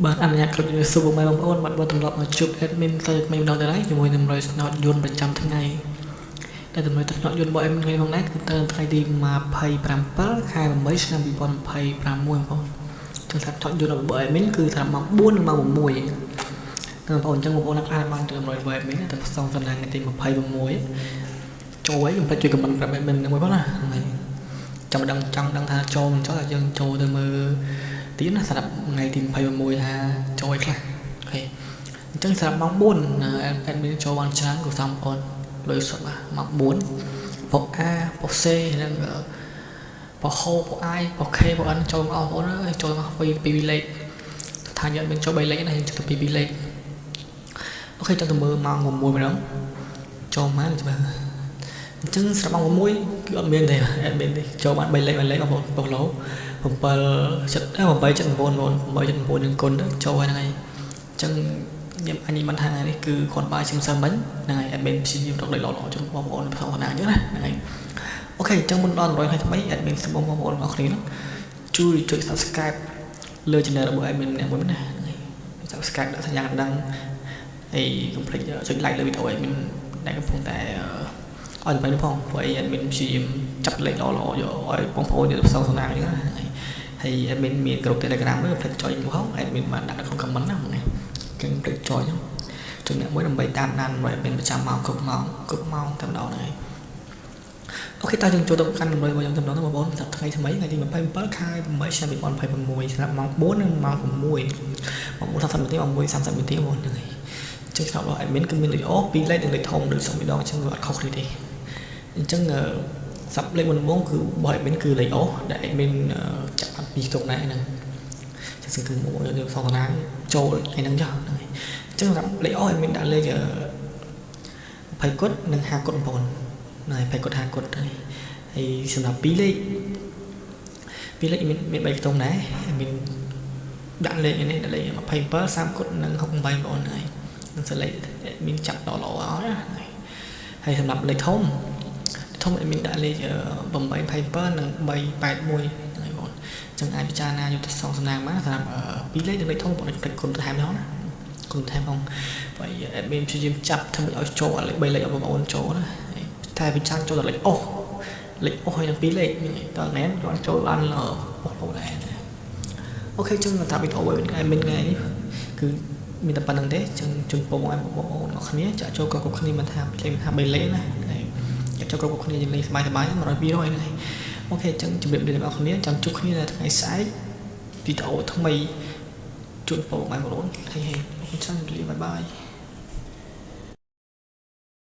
បាទអនុញ្ញាតគ្រប់ជំរាបសួរពុកម៉ែបងប្អូនបាទបើត្រឡប់មកជួប admin សាជាថ្មីម្ដងទៀតហើយជាមួយនឹងរយស្នោតយន្តប្រចាំថ្ងៃដែលតម្រុយទឹកស្នោតយន្តរបស់ admin ថ្ងៃផងដែរគឺទៅថ្ងៃទី27ខែ8ឆ្នាំ2026បងប្អូនចឹងសម្រាប់ថតយន្តរបស់ admin គឺសម្រាប់ម៉ោង4និងម៉ោង6បងប្អូនអញ្ចឹងបងប្អូនអ្នកខ្លះបានទៅតម្រុយរបស់ admin ទៅផ្សងសំណាងថ្ងៃទី26ចូលហើយកុំភ្លេចជួយ comment ប្រាប់ admin មួយផងណាហ្នឹងហើយចាំដឹងចង់ដឹងថាចូលមិនចូលតែយើងចូលទៅមើលទៀតណាសម្រាប់ថ្ងៃទី26ថាចូលអីខ្លះOK អញ្ចឹងសម្រាប់ម៉ោង4 admin ចូលបានច្រើនគួរសមបងប្អូនលុយសុទ្ធបាទម៉ោង4ប៉ុ A ប៉ុ C និងប៉ុហូប៉ុ I ប៉ុ K ប៉ុ N ចូលមកបងប្អូនអើយចូលមកពីពីលេខថាយើងមានចូល3លេខណាយើងចូលទៅពី2លេខ OK ចង់ទៅមើលម៉ោង6ម្ដងចូលមកចាំអញ្ចឹងស្រាប់ម៉ោង6គឺអត់មានទេ admin ទេចូលបាន3លេខ3លេខបងប្អូនប៉ុឡូ7 7 8.9បង8.9នឹងគុណទៅចូលហើយហ្នឹងហើយអញ្ចឹងខ្ញុំអញមិនថានេះគឺគ្រាន់បាយជាងសិនមិញហ្នឹងហើយ admin ព្យាយាមរកលេខល្អៗជូនបងប្អូនផ្សងតាអញ្ចឹងណាហ្នឹងហើយ OK អញ្ចឹងមុនដល់100ថ្ងៃថ្មី admin សូមបងប្អូនទាំងអស់គ្នាជួយចុច subscribe លើ channel របស់ admin ម្នាក់មួយណាហ្នឹងហើយ subscribe ដាក់សញ្ញាកណ្ដឹងហើយកុំភ្លេចចុច like លើវីដេអូ admin ដែលកំពុងតែឲ្យដើម្បីនោះផងព្រោះអី admin ព្យាយាមចាប់លេខល្អៗយកឲ្យបងប្អូនយកទៅផ្សងសំណាងអញ្ចឹងណាហើយ admin មានក្រុម Telegram មួយកុំភ្លេចចុចផង admin បានដាក់នៅក្នុង comment ណាហ្នឹងហើយចឹងភ្លេចចុចចុចអ្នកមួយដើម្បីតាមដាន admin ប្រចាំម៉ោងគ្រប់ម៉ោងគ្រប់ម៉ោងតែម្ដងហ្នឹងហើយ OK តើយើងចូលទៅកាន់តម្រុយរបស់យើងតែម្ដងបងប្អូនសម្រាប់ថ្ងៃថ្មីថ្ងៃទី27ខែ8ឆ្នាំ2026សម្រាប់ម៉ោង4និងម៉ោង6ម៉ោង4:30នាទីម៉ោង1:30នាទីបងប្អូនហ្នឹងហើយចឹងស្រាប់របស់ admin គឺមានលេខអូពីរលេខនិងលេខធំដូចសងម្ដងអញ្ចឹងវាអត់ខុសគ្នាទេអញ្ចឹងសាប់លេខមុនដំបូងគឺរបស់ admin គឺលេខអូដែល admin ចាប់បានពីរខ្ទង់ដែរហ្នឹងចឹងសង្ឃឹមមកយើងសងតារាងចូលថ្ងៃហ្នឹងចុះហ្នឹងហើយអញ្ចឹងសម្រាប់លេខអូ admin ដាក់លេខ20គុតនិង50គុតបងប្អូនហ្នឹងហើយ20គុត50គុតហើយហើយសម្រាប់2លេខ2លេខមានមាន3ខ្ទង់ដែរមានដាក់លេខនេះដាក់លេខ27 30គុតនិង68បងប្អូនហើយនឹងសលេខមានចាប់ដល់ល្អអត់ណាហើយសម្រាប់លេខធំធំមានដាក់លេខ827និង381ហ្នឹងហើយបងអញ្ចឹងអាចពិចារណាយកទៅសងសំណាងបានសម្រាប់ពីរលេខនិងលេខធំបងភ្លេចគុណថែមផងណាគុណថែមផងបើ admin ព្យាយាមចាប់ធ្វើម៉េចឲ្យចូលលេខ3លេខឲ្យបងប្អូនចូលណាតែពិចារចូលដល់លេខអូសលេខអូសហើយនឹងពីរលេខតើថ្ងៃនេះចូលបានអូសដែរ OK ចឹងតាមវីដេអូ admin ថ្ងៃនេះគឺមានតែប៉ុណ្្នឹងទេចឹងជូនពរបងប្អូនអរគ្នាចាក់ចូលគ្រប់គ្នាមិនថាលេខមិនថា3លេខណាចាក់ចូលគ្រប់គ្នាយើងលេងសប្បាយសប្បាយ100 200ហ្នឹង OK ចឹងជម្រាបលាអ្នកនរគ្នាចាំជួបគ្នានៅថ្ងៃស្អែកវីដេអូថ្មីជូនពរបងប្អូនហេហេអរគុណច្រើនជម្រាបលា bye bye.